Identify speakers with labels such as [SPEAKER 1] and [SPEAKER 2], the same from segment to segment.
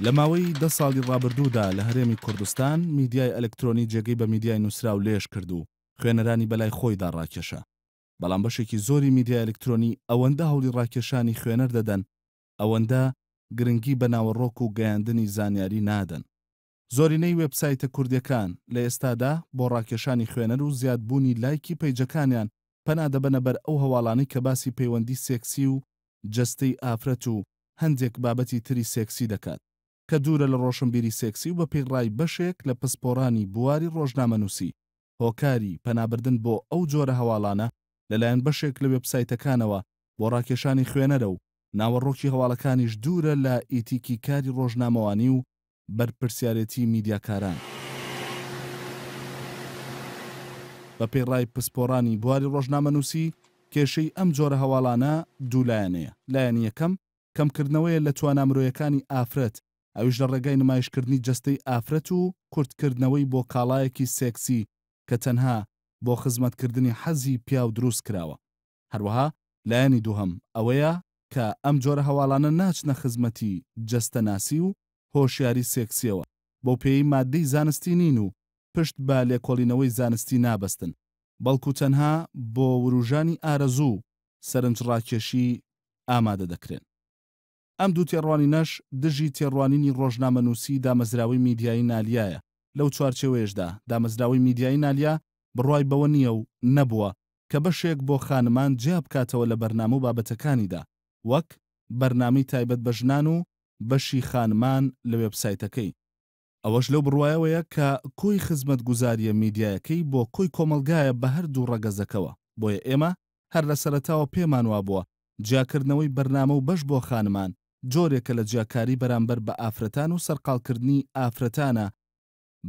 [SPEAKER 1] لە ماوەی دە ساڵی ڕابردوودا لە هەرێمی کوردستان میدیای ئەلکترۆنی جێگەی بە میدیای نووسراو لێژ کرد و خوێنەرانی بەلای خۆیدا ڕاکێشا. بەڵام بەشێکی زۆری میدیای ئەلکترۆنی ئەوەندە هەوڵی ڕاکێشانی خوێنەر دەدەن، ئەوەندە گرنگی بە ناوەڕۆک و گەیاندنی زانیاری نادەن. زۆرینەی وێبسایتە کوردیەکان لە ئێستادا بۆ ڕاکێشانی خوێنەر و زیادبوونی لایکی پەیجەکانیان پەنا دەبەنە بەر ئەو هەواڵانەی کە باسی پەیوەندی سێکسی و جەستەی ئافرەت و هەندێک بابەتی تری سێکسی دەکات کە دوورە لە ڕۆشنبیری سێکسی و بەپێی ڕای بەشێک لە پسپۆڕانی بواری ڕۆژنامەنووسی هۆکاری پەنابردن بۆ ئەو جۆرە هەواڵانە لەلایەن بەشێک لە وێبسایتەکانەوە بۆ ڕاکێشانی خوێنەرە و ناوەڕۆکی هەواڵەکانیش دوورە لە ئیتیکی کاری ڕۆژنامەوانی و بەرپرسیارێتی میدیاکاران. بەپێی ڕای پسپۆڕانی بواری ڕۆژنامەنووسی، کێشەی ئەم جۆرە هەواڵانە دوولایەنەیە، لایەنی یەکەم، کەمکردنەوەیە لە توانا مرۆیەکانی ئافرەت، ئەویش لە ڕێگای نمایشکردنی جەستەی ئافرەت و کورتکردنەوەی بۆ کاڵایەکی سێکسی کە تەنها بۆ خزمەتکردنی حەزی پیاو دروستکراوە. هەروەها لایەنی دووهەم ئەوەیە کە ئەم جۆرە هەواڵانە ناچنە خزمەتی جەستەناسی و هۆشیاری سێکسیەوە، بەو پێیەی ماددەی زانستی نین و پشت بە لێکۆڵینەوەی زانستی نابەستن، بەڵکو تەنها بۆ وروژانی ئارەزوو و سەرنجڕاکێشی ئامادە دەکرێن. ئەم دوو تێڕوانینەش دژی تێڕوانینی ڕۆژنامەنووسی دامەزراوەی میدیایی نالیایە، لەو چوارچێوەیەشدا دامەزراوەی میدیایی نالیا بڕوای بەوە نییە و نەبووە کە بەشێک بۆ خانمان جیا بکاتەوە لە بەرنامە و بابەتەکانیدا، وەک بەرنامەی تایبەت بە ژنان و بەشی خانمان لە وێبسایتەکەی. ئەوەش لەو بڕوایەوەیە کە کۆی خزمەتگوزارییە میدیایەکەی بۆ کۆی کۆمەڵگایە بە هەردوو ڕەگەزەکەوە، بۆیە ئێمە هەر لە سەرەتاوە پێمان وابووە جیاکردنەوەی بەرنامە و بەش بۆ خانمان جۆرێکە لە جیاکاری بەرامبەر بە ئافرەتان و سەرقاڵکردنی ئافرەتانە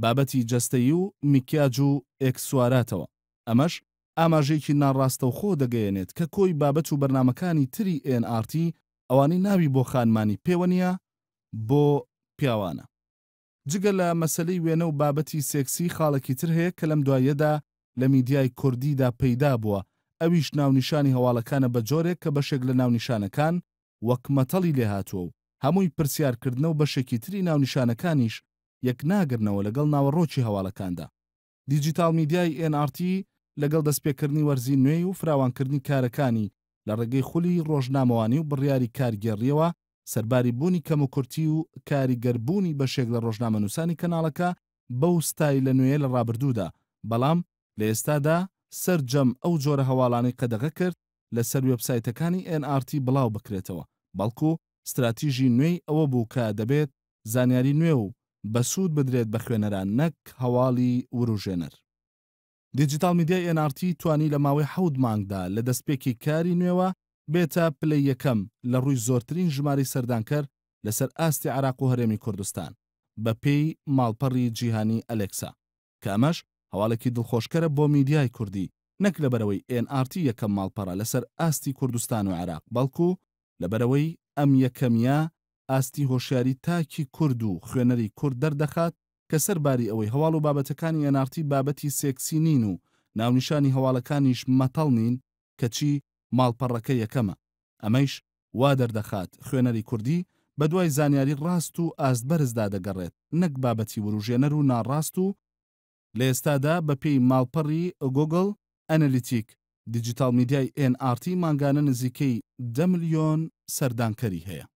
[SPEAKER 1] بابەتی جەستەیی و میکیاج و ئێکسواراتەوە، ئەمەش ئاماژەیەکی ناڕاستەوخۆ دەگەیەنێت کە کۆی بابەت و بەرنامەکانی تری ئێن ئاڕ تی ئەوانەی ناوی بۆ خانمانی پێوە نییە بۆ پیاوانە. جگە لە مەسەلەی وێنە و بابەتی سێکسی خاڵێکی تر هەیە کە لەم دواییەدا لە میدیای کوردیدا پەیدا بووە ئەویش ناونیشانی هەواڵەکانە بە جۆرێک کە بەشێک لە ناونیشانەکان وەک مەتەڵی لێهاتووە و هەمووی پرسیارکردنە و بەشێکی تری ناونیشانەکانیش یەکناگرنەوە لەگەڵ ناوەڕۆکی هەواڵەکاندا. دیجیتاڵ میدیای ئێن ئاڕ تی لەگەڵ دەستپێکردنی وەرزی نوێی و فراوانکردنی کارەکانی لە ڕێگەی خولی ڕۆژنامەوانی و بڕیاری کارگێڕییەوە، سەرباری بوونی کەموکورتی و کاریگەربوونی بەشێک لە ڕۆژنامەنووسانی کەناڵەکە بەو ستایلە نوێیە لە ڕابردوودا، بەڵام لە ئێستادا سەرجەم ئەو جۆرە هەواڵانەی قەدەغە کرد لەسەر وێبسایتەکانی ئێن ئاڕ تی بڵاو بکرێتەوە، بەڵکو ستراتیژی نوێی ئەوە بوو کە دەبێت زانیاری نوێ و بەسوود بدرێت بە خوێنەران نەک هەواڵی وروژێنەر. دیجیتاڵ میدیای ئێن ئاڕ تی توانی لە ماوەی حەوت مانگدا لە دەستپێکی کاری نوێوە بێتە پلەی یەکەم لە ڕووی زۆرترین ژمارەی سەردانکەر لەسەر ئاستی عێراق و هەرێمی کوردستان بە پێی ماڵپەڕی جیهانی ئەلێکسا کە ئەمەش هەواڵێکی دڵخۆشکەرە بۆ میدیای کوردی نەک لەبەرئەوەی ئێن ئاڕ تی یەکەم ماڵپەڕە لەسەر ئاستی کوردستان و عێراق بەڵکو لەبەرئەوەی ئەم یەکەمییە ئاستی هۆشیاری تاکی کورد و خوێنەری کورد دەردەخات کە سەر باری ئەوەی هەواڵ و بابەتەکانی ئێن ئاڕ تی بابەتی سێکسی نین و ناونیشانی هەواڵەکانیش مەتەڵ نین کەچی ماڵپەڕەکە یەکەمە ئەمەیش وا دەردەخات خوێنەری کوردی بەدوای زانیاری ڕاست و ئاست بەرزدا دەگەڕێت نەک بابەتی وروژێنەر و ناڕاست و لە ئێستادا بەپێی ماڵپەڕی گوگڵ ئەنەلیتیک، دیجیتاڵ میدیای ئێن ئاڕ تی مانگانە نزیکەی 10 ملیۆن سەردانکەری هەیە.